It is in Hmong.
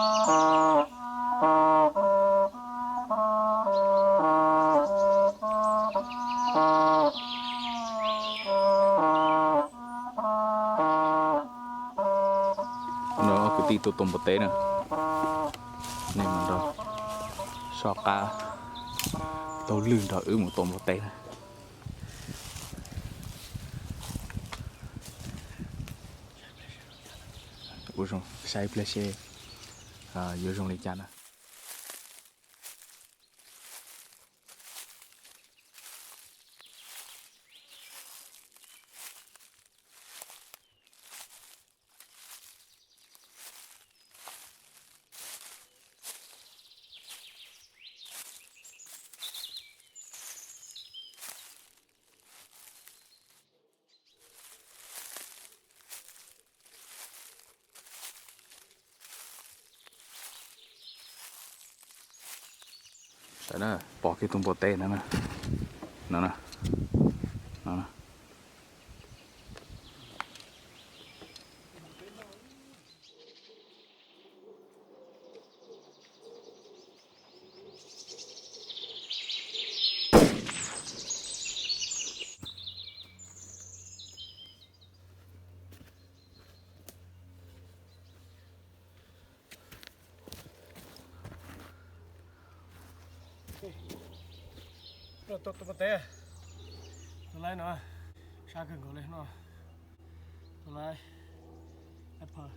No kwv tij tua tau npua teb na, nej mus nrog soj qab taug lwg nrog wb mus tua npua teb na. Ua zoo saib pliag seb yuav zoo li cas na. Saib na, pom kiag tus npua teb no na. No na. No na. Tus npua teb, tus laib no sab kawg nkaus li no. Tus laib, laib phaw.